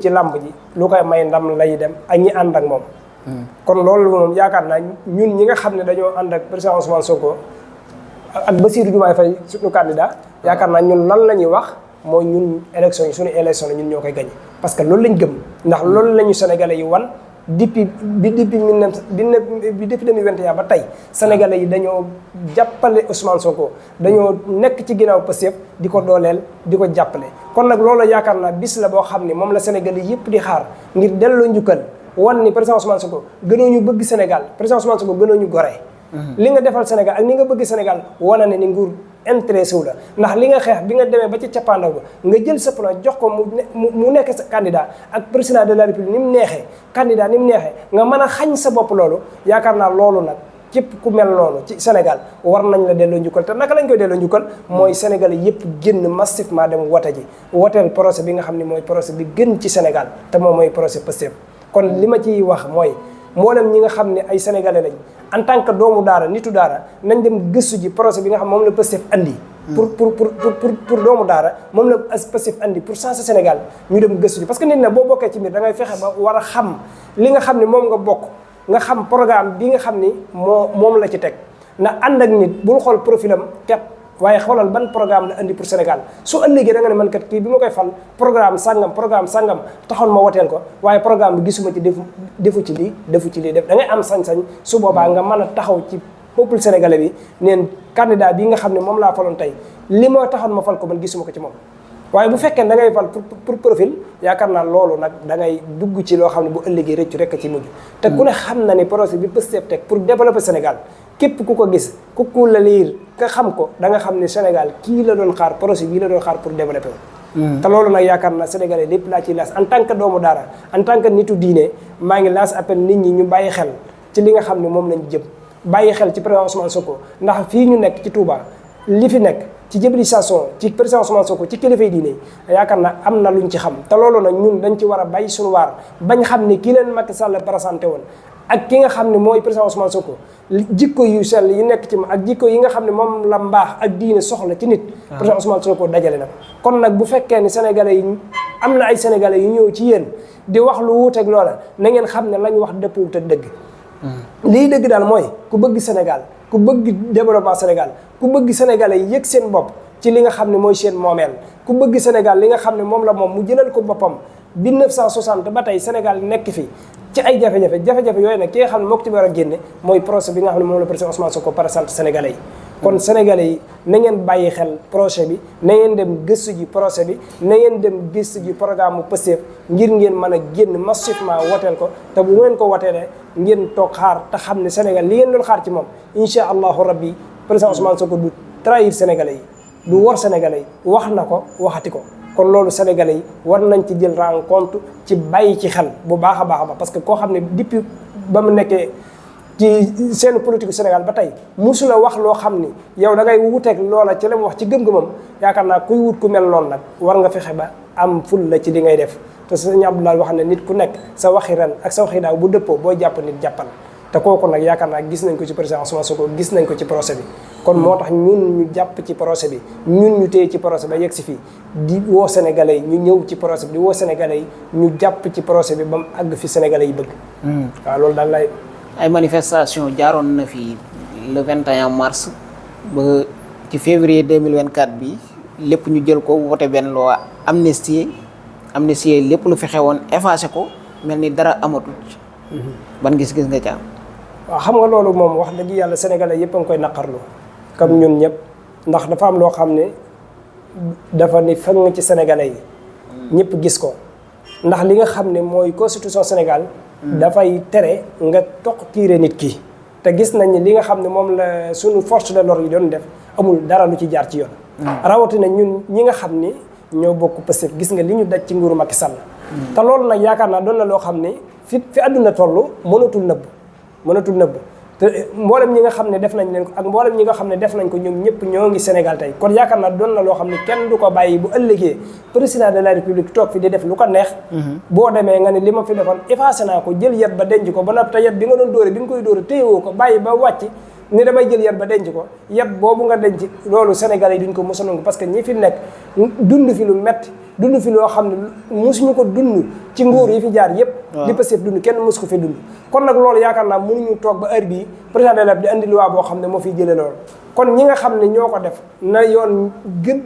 ci làmb ji lu koy may ndam lay dem ak ñi ànd ak moom. kon loolu moom yaakaar naa ñun ñi nga xam ne dañoo ànd ak président Ousmane Sonko ak Bassirou Diomaye Faye suñu candidat yaakaar naa ñun lan la ñuy wax mooy ñun élection yi suñu élection la ñun ñoo koy gagné. parce que loolu lañ gëm ndax loolu la ñu sénégalais yi wan depuis 2021 ba tey sénégalais yi dañoo jàppale Ousmane Sonko dañoo nekk ci ginnaaw Pastef di ko dooleel di ko jàppale. kon nag loolu yaakaar naa bis la boo xam ne moom la sénégalais yëpp di xaar ngir delloo njukkal wan ni président Ousmane Sonko gënoo ñu bëgg Sénégal président Ousmane Sonko gënoo ñu gore. li nga defal Sénégal ak ni nga bëgg Sénégal wane ne ni nguur intéressé wu la ndax li nga xeex bi nga demee ba ci cappaandaw ba nga jël sa plan jox ko mu nekk sa candidat ak président de la république ni mu neexee candidat ni mu neexee nga mën a xañ sa bopp loolu yaakaar naa loolu nag képp ku mel noonu ci Sénégal war nañ la delloo njukkal te naka lañ koy delloo njukkal mooy Sénégalais yëpp génn massivement dem wote ji woteel procès bi nga xam ne mooy procès bi gën ci Sénégal te moom mooy procès Pastef kon li ma ciy wax mooy mboolem ñi nga xam ne ay sénégalais lañ en tant que doomu daara nitu daara nañ dem gëstu ji projet bi nga xam moom la Pastef andi. pour doomu daara moom la Pastef andi pour changer Sénégal ñu dem gëstu ji parce que nit na boo bokkee ci mbir da ngay fexe ba war a xam li nga xam ne moom nga bokk nga xam programme bi nga xam ni moom la ci teg na ànd ak nit bul xool profilam képp waaye xoolal ban programme la andi pour Sénégal su ëllëgee da nga ne man kat kii bi ma koy fal programme sangam taxoon ma woteel ko waaye programme bi gisuma ci defu ci lii def da ngay am sañ-sañ su boobaa nga mën a taxaw ci peuple sénégalais bi neen candidat bi nga xam ne moom laa faloon tey li ma taxoon ma fal ko man gisuma ko ci moom. waaye bu fekkee da ngay fal pour profil yaakaar naa loolu nag da ngay dugg ci loo xam ne bu ëllëgee rëccu rek ci mujj. te ku ne xam na ne projet bi Pastef teg pour développer Sénégal képp ku ko gis ku la liir nga xam ko da nga xam ne Sénégal kii la doon xaar projet bii la doon xaar pour développer te loolu nag yaakaar naa Sénégalais lépp laa ciy laas en tant que doomu daara en tant que nitu diine maa ngi laas appel nit ñi ñu bàyyi xel ci li nga xam ne moom lañ jëm bàyyi xel ci président Ousmane Sonko ndax fii ñu nekk ci Touba li fi nekk ci jëblisation ci président Ousmane Sonko ci kilifay diine yaakaar naa am na luñ ci xam te loolu nag ñun dañ ci war a bàyyi suñu waar bañ xam ne kii leen Macky Sall présenté woon ak ki nga xam ne mooy président Ousmane Sonko jikko yu sell yi nekk ci ma ak jikko yi nga xam ne moom la mbaax ak diine soxla ci nit président Ousmane Sonko dajale na ko kon nag bu fekkee ne sénégalais yi am na ay sénégalais yu ñëw ci yéen di wax lu wuuteeg loola na ngeen xam ne lañ wax dëppwut ak dëgg lii dëgg daal mooy ku bëgg Sénégal ku bëgg développement Sénégal ku bëgg sénégalais yi yëg seen bopp ci li nga xam ne mooy seen moomeel ku bëgg Sénégal li nga xam ne moom la moom mu jëlal ko boppam 1960 ba tey Sénégal nekk fi ci ay jafe-jafe yooyu nag ki nga xam ne moo ko ci war a génne mooy projet bi nga xam ne moom la président Ousmane Sonko présenté sénégalais yi kon sénégalais yi na ngeen bàyyi xel projet bi na ngeen dem gëstu ji projet bi na ngeen dem gëstu ji programme mu Pastef ngir ngeen mën a génn massivement woteel ko te bu ngeen ko woteelee ngeen toog xaar te xam ne Sénégal li ngeen doon xaar ci moom incha allahu rabbi président Ousmane Sonko du trahir sénégalais yi du wor sénégalais yi wax na ko waxati ko kon loolu sénégalais yi war nañ ci jël rencontre ci bàyyi ci xel bu baax a baax parce que koo xam ne depuis ba mu nekkee ci seen politique Sénégal ba tey musu la wax loo xam ni yow da ngay wuteeg loola ci la mu wax ci gëm-gëmam yaakaar naa kuy wut ku mel noonu nag war nga fexe ba am ful la ci li ngay def te sëñ Abdoulaye wax ne nit ku nekk sa waxi ren ak sa waxi daaw bu dëppoo booy jàpp nit jàppal te kooku nag yaakaar naa gis nañ ko ci président Ousmane Sonko gis nañ ko ci procès bi kon moo tax ñun ñu jàpp ci procès bi ñun ñu téye ci procès ba yegg si fii di woo sénégalais yi ñu ñëw ci procès bi di woo sénégalais yi ñu jàpp ci procès bi ba mu àgg fi sénégalais yi bëgg waaw loolu daal lay ay manifestation jaaroon na fi le 21 mars ba ci février 2024 bi lépp ñu jël ko voté benn loi amnistie lépp lu fi xewoon effacé ko mel ni dara amatul ban gis-gis nga ci am waaw xam nga loolu moom wax dëgg yàlla sénégalais yëpp a ngi koy naqarlu comme ñun ñëpp ndax dafa am loo xam ne dafa ni fang ci sénégalais yi ñëpp gis ko ndax li nga xam ne mooy constitution Sénégal dafay tere nga torturer nit ki te gis nañ ni li nga xam ne moom la suñu force de l'ordre yi doon def amul dara lu ci jaar ci yoon rawatina ñun ñi nga xam ni ñoo bokk Pastef gis nga li ñu daj ci nguuru Macky Sall te loolu nag yaakaar naa doon na loo xam ne fi àdduna toll mënatul nëbb te mboolem ñi nga xam ne def nañ leen ko ak mboolem ñi nga xam ne def nañ ko ñoom ñëpp ñoo ngi Sénégal tey kon yaakaar naa doon na loo xam ne kenn du ko bàyyi bu ëllëgee président de la république toog fi di def lu ko neex boo demee nga ne li ma fi defoon effacé naa ko jël yet ba denc ko ba noppi te yet bi nga doon dóore bi nga koy dóore téyewoo ko bàyyi ba wàcc ni damay jël yat ba denc ko yat boobu nga denc loolu Sénégalais yi duñ ko mos a nangu parce que ñi fi nekk dund fi lu metti dund fi loo xam ne mosuñu ko dund ci nguur yi fi jaar yépp di Pastef dund kenn mosu ko fi dund kon nag loolu yaakaar naa mënuñu toog ba heure bii président de la République di andi loi boo xam ne moo fiy jëlee loolu kon ñi nga xam ne ñoo ko def na yoon gën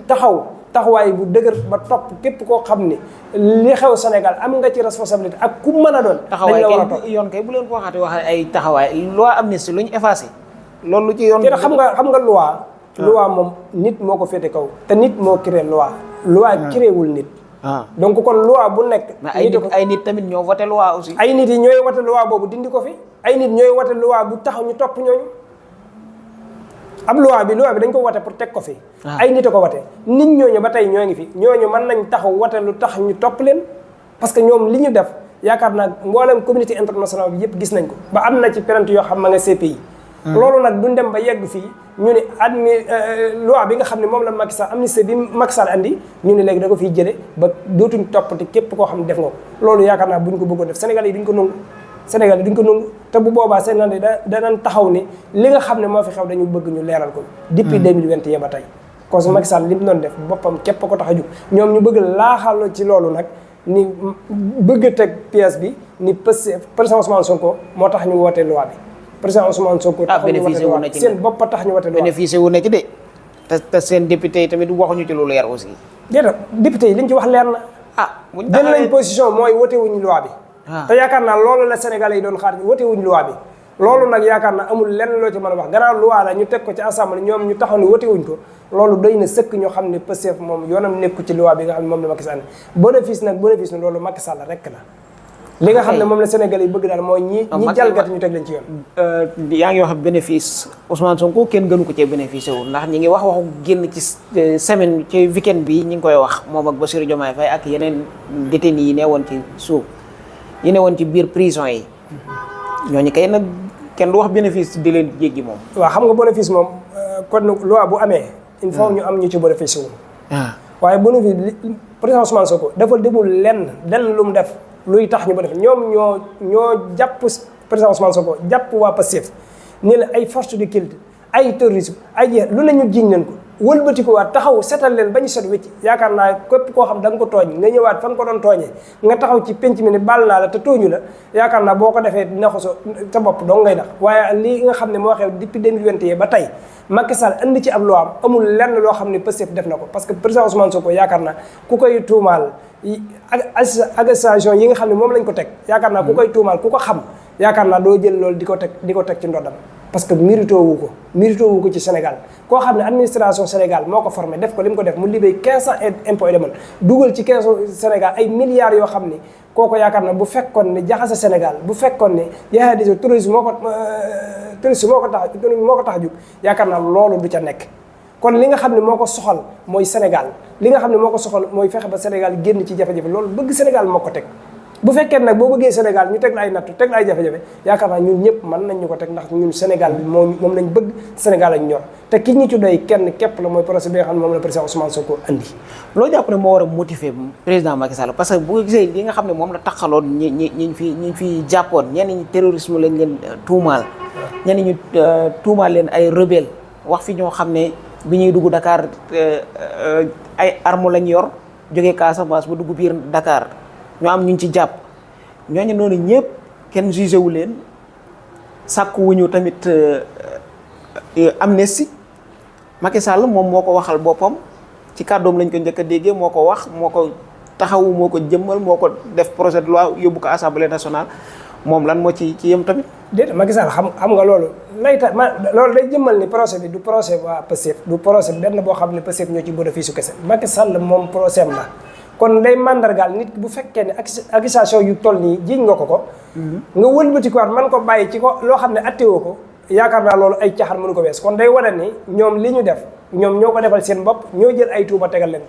taxawaay bu dëgër ba topp képp koo xam ni li xew Sénégal am nga ci responsabilité ak ku mën a doon taxawaay kay yoon kay bu leen ko waxati wax ay taxawaay loi amnistie lu ñu effacé loolu lu ci yoon te xam nga loi moom nit moo ko féete kaw te nit moo créé loi créé wul nit donc kon loi bu nekk ay nit tamit ñoo voté loi aussi ay nit yi ñooy voté loi boobu dindi ko fi ay nit ñooy voté loi bu taxaw ñu topp ñooñu ab loi bi dañ ko wote pour teg ko fi ay nit a ko wote nit ñooñu ba tey ñoo ngi fi ñooñu mën nañ taxaw wote lu tax ñu topp leen parce que ñoom li ñu def yaakaar naa mboolem communauté internationale bi yëpp gis nañ ko ba am na ci plainte yoo xam ma nga CPI loolu nag duñ dem ba yegg fii ñu ne loi bi nga xam ne moom la Macky Sall amnistie bi Macky Sall andi ñu ne léegi da ko fiy jële ba dootuñ toppati képp koo xam ne def nga ko loolu yaakaar naa buñ ko bëggoon def Sénégal yi duñ ko nangu Sénégal duñ ko nangu te bu boobaa Sénégal yi danañ taxaw ni li nga xam ne moo fi xew dañu bëgg ñu leeral ko depuis 2021 ba tey kon su Macky Sall li mu doon def boppam képp ko tax a jug ñoom ñu bëgg laaxal ci loolu nag ni bëgg a teg pièce bi ni président Ousmane Sonko moo tax ñu wootee loi bi président Ousmane Sonko tax ñu wootee loi bi seen bopp tax ñu wootee loi bi bénéficié wu na ci de te seen député yi tamit waxuñu ci lu leer aussi déedéet député yi liñ ci wax leer na jël nañ position mooy wote wuñu loi bi te yaakaar naa loolu la Sénégalais yi doon xaar wote wuñu loi bi loolu nag yaakaar naa amul lenn loo ci mën a wax gannaaw loi la ñu teg ko ci assemblée ñoom ñu taxaw ni wote wuñ ko loolu doy na sëkk ñoo xam ne Pastef moom yoonam nekku ci loi bi nga xam ne moom la Macky Sall bénéfice na loolu Macky Sall rek la li nga xam ne moom la Sénégalais yi bëgg daal mooy ñi jalgati ñu teg leen ci yoon yaa ngi wax bénéfice Ousmane Sonko kenn gënu ko cee bénéficié wu ndax ñi ngi wax waxu génn ci semaine ci weekend bi ñi ngi koy wax moom ak Bassirou Diomaye Faye ak yeneen détenus yi ne woon ci suuf yi ne woon ci biir prison yi ñooñu kay nag kenn du wax bénéfice di leen jéggi moom waaw xam nga bénéfice moom kon loi bu amee il faut ñu am ñu ci bénéfice wu waaye bénéfice président Ousmane Sonko dafa demul lenn lu mu def luy tax ñu bénéfice ñoom ñoo jàpp président Ousmane Sonko jàpp waa Pastef ni la ay force de culte ay terrorisme ay jeex lu ne ñu jiñ leen ko wëlbati ko waat taxaw setal leen ba ñu set wécc yaakaar naa képp koo xam da nga ko tooñ nga ñëwaat fa nga ko doon tooñee nga taxaw ci penc mi ne baal naa la te tooñu la yaakaar naa boo ko defee dina ko sa bopp dong ngay nax waaye lii nga xam ne moo xew depuis 2021 ba tey Macky Sall indi ci ab loi am amul lenn loo xam ne Pastef def na ko parce que président Ousmane Sonko yaakaar naa ku koy tuumaal agression yi nga xam ne moom lañ ko teg yaakaar naa ku koy tuumaal ku ko xam yaakaar naa doo jël loolu di ko teg ci ndoddam parce que mérito wu ko ci Sénégal koo xam ne administration Sénégal moo ko formé def ko li mu ko def mu liggéey 1500 impôts et domaines dugal ci 15 Sénégal ay milliards yoo xam ni kooku yaakaar na bu fekkoon ne jaxase Sénégal bu fekkoon ne jihadisme tourisme moo ko tax a jug yaakaar naa loolu du ca nekk kon li nga xam ne moo ko soxal mooy Sénégal li nga xam ne moo ko soxal mooy fexe ba Sénégal génn ci jafe-jafe loolu bëgg Sénégal moo ko teg bu fekkee nag boo bëggee Sénégal ñu teg la ay nattu teg la ay jafe-jafe yaakaar naa ñun ñëpp mën nañ ñu ko teg ndax ñun Sénégal bi moom lañ bëgg Sénégal lañ ñor te ki ñu ci doy kenn képp la mooy projet bi nga xam ne moom la président Ousmane Sonko andi. loo jàpp ne moo war a motiver président Macky Sall parce que bu gisee li nga xam ne moom la taxaloon ñi fi jàppoon ñenn ñi terrorisme lañ leen tuumaal ñenn ñu tuumaal leen ay rebelle wax fi ñoo xam ne bi ñuy dugg Dakar ay armes lañ yor jógee Casamance ba dugg biir Dakar. ñoo am ñu ci jàpp ñooñu noonu ñëpp kenn jugé wu leen sàkku wuñu tamit amnistie Macky Sall moom moo ko waxal boppam ci kàddoom lañ ko njëkk a déggee moo ko wax moo ko taxawu moo ko jëmmal moo ko def projet de loi yóbbu ko assemblée nationale moom lan moo ci yem tamit. déedéet Macky Sall xam nga loolu loolu day jëmmal ni projet bi du projet waa Pastef du projet benn boo xam ne Pastef ñoo ci bénéfice kese Macky Sall moom projet am la. kon day mandargaal nit bu fekkee ne accusation yu toll nii jiiñ nga ko nga wëlbati ko man ko bàyyi ci ko loo xam ne attewoo ko yaakaar naa loolu ay caaxaan mënu ko wees kon day wane ni ñoom li ñu def ñoom ñoo ko defal seen bopp ñoo jël ay tuuba tegal leen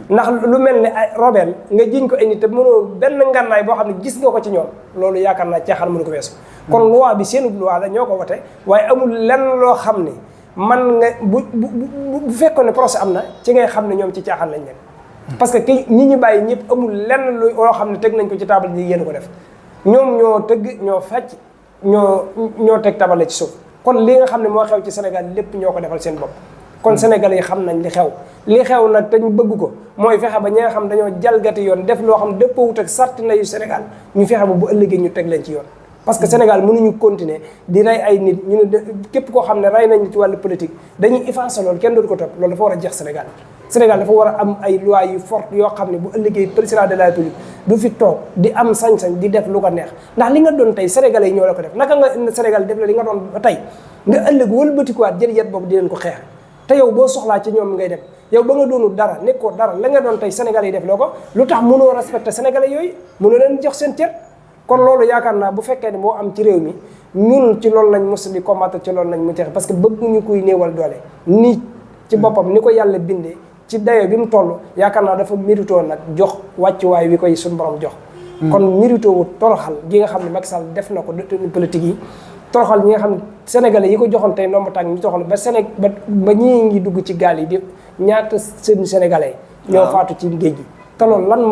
ndax lu mel ne ay robel nga jiiñ ko ay nit te mënoo benn ngànnaay boo xam ne gis nga ko ci ñoom loolu yaakaar naa caaxaan mënu ko wees kon loi bi seen loi la ñoo ko wote waaye amul lenn loo xam ne man nga bu fekkoon ne procès am na ci ngay xam ne ñoom ci caaxaan lañ leen parce que ki ñi ñu bàyyi ñëpp amul lenn loo xam ne teg nañ ko ci taabal ji yéen ko def ñoom ñoo tëgg ñoo fecc ñoo teg tabale ci suuf kon li nga xam ne moo xew ci Sénégal lépp ñoo ko defal seen bopp kon Sénégalais yi xam nañ li xew nag te ñu bëgg ko mooy fexe ba ñi nga xam dañoo jalgati yoon def loo xam dëppoowut ak sarti na yu Sénégal ñu fexe ba bu ëllëgee ñu teg leen ci yoon parce que Sénégal mënuñu continuer di rey ay nit ñu ne képp koo xam ne rey nañ ci wàllu politique dañuy effacer loolu kenn dootu ko topp loolu dafa war a jeex Sénégal dafa war a am ay loi yu forte yoo xam ne bu ëllëgee président de la République du fi toog di am sañ-sañ di def lu ko neex ndax li nga doon tey Sénégalais yi ñoo la ko def naka nga Sénégal def la li nga doon ba tey nga ëllëg wëlbatikuwaat jël yet boobu di leen ko xeex te yow boo soxlaa ci ñoom ngay dem yow ba nga doonul dara nekkoo dara la nga doon tey Sénégalais yi def loo ko lu tax mënoo respecté Sénégalais yooyu mënoo leen jox seen cër kon loolu yaakaar naa bu fekkee ne moo am ci réew mi ñun ci loolu lañ mos di combattre ci loolu lañ mu teex parce que bëgguñu kuy néewal doole nit ci boppam ni ko yàlla bindee ci dayo bi mu toll yaakaar naa dafa mérito nag jox wàccuwaay wi koy suñu borom jox kon mérito wu toroxal gi nga xam ne Macky Sall def na ko détenu politique yi toroxal ñi nga xam ne sénégalais yi ko joxoon tey ndomba tànk ñu toroxal ba ñii ngi dugg ci gaal yi di ñaata seen sénégalais ñoo faatu ci géej gi te loolu lan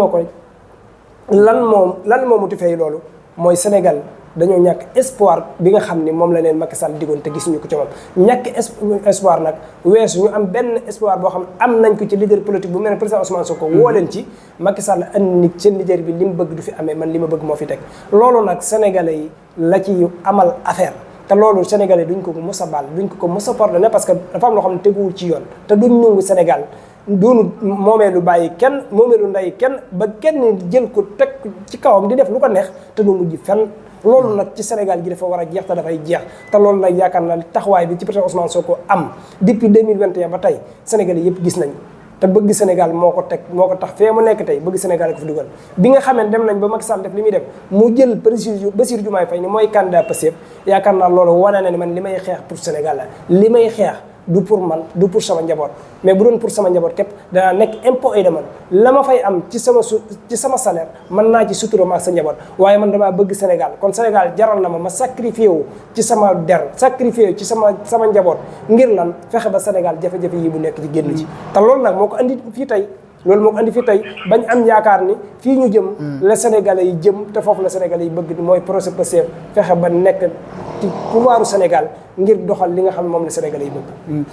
moo motivé loolu mooy Sénégal dañoo ñàkk espoir bi nga xam ni moom la leen Macky Sall digoon te gisuñu ko ci moom ñàkk espoir nag weesu ñu am benn espoir boo xam ne am nañ ko ci leader politique bu mel ne président Ousmane Sonko woo leen ci Macky Sall andi seen leader bi li mu bëgg du fi amee man li ma bëgg moo fi teg loolu nag sénégalais yi la ci amal affaire te loolu sénégalais duñ ko mos a baal duñ ko mos a pardonné parce que dafa am loo xam ne teguwul ci yoon te duñ nangu Sénégal doonu moomeelu bàyyi kenn moomeelu nday kenn ba kenn jël ko teg ci kawam di def lu ko neex te du mujj fenn loolu nag ci Sénégal gi dafa war a jeex te dafay jeex te loolu nag yaakaar naa taxawaay bi ci président Ousmane Sonko am depuis 2021 ba tey Sénégal yëpp gis nañ te bëgg Sénégal moo ko tax fee mu nekk tey bëgg Sénégal ko fi dugal bi nga xamee dem nañ ba Macky Sall def li muy def mu jël président Bassirou Diomaye Faye ni mooy candidat Pastef yaakaar naa loolu wane na ne man li may xeex pour Sénégal la li may xeex du pour man du pour sama njaboot mais bu doon pour sama njaboot képp danaa nekk impôt et domaine la ma fay am ci sama salaire mën naa ci sutura ma ak sa njaboot waaye man damaa bëgg Sénégal kon Sénégal jaral na ma sacrifié wu ci sama der sacrifié wu ci sama njaboot ngir lan fexe ba Sénégal jafe-jafe yi bu nekk ci génn ci te loolu nag moo ko andi fii tey bañ am yaakaar ni fii ñu jëm la Sénégalais yi jëm te foofu la Sénégalais yi bëgg mooy projet Pastef fexe ba nekk ci pouvoiru Sénégal ngir doxal li nga xam ne moom la Sénégalais yi bëgg